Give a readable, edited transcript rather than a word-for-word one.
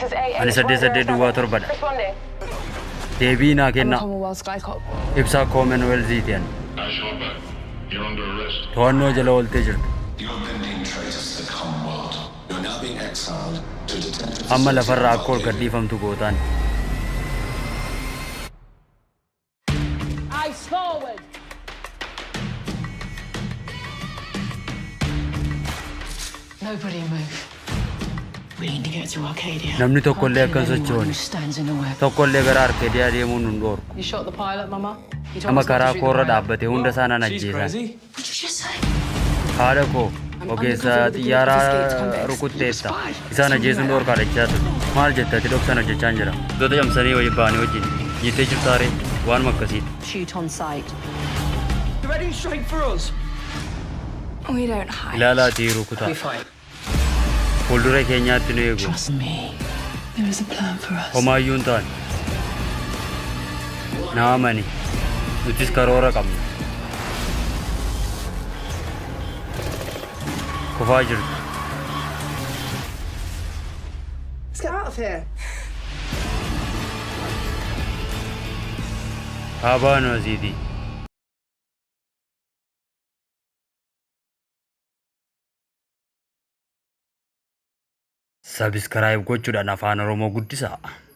Ani 8807 dha. Deebii naa I'm a kennaa. Commonwealth Skycop. Ibsaa Commonwealth-ti ani. Ash Harper, you're under arrest. To'annoo jala ooltee jirta. You have been deemed traitors to the Commonwealth. You are now being exiled to a detention Amma facility lafarraa in akka ol Arcadia. gadhiifamtu gootaan. Eyes forward. Nobody move. We need to get to Arcadia. Namni tokkollee I'll akka hin kill anyone sochoone. who stands in the way. Tokkollee gara Arkeediyaa deemuun nun dhoorku. You shot the pilot, Mama. You told Nama us not to karaa shoot the koorra pilot. dhaabbate hunda isaa nan She's ajjeesan. crazy. What did you just say? Haadha koo ogeessa xiyyaaraa rukutteetta. Isaan ajjeesuun dhoorkaadha jechaa turte. Maal jette ati dhoksan hojjechaan jira. Wantoota camsanii wayii ba'anii wajjin jettee jirtaaree waanuma akkasiidha. Shoot on sight. They're heading straight for us. We don't hide. Ilaalaatii rukutaa. We fight. Fuuldura keenyaatti nu eegu. Trust me. There is a plan for us. Homaayyuu hin taane. Na amani. Nutis karoora qabna. Kufaa jirtu. Let's get out of here. Haa baanu asiitii. Subscribe gochuudhaan afaan Oromoo guddisaa.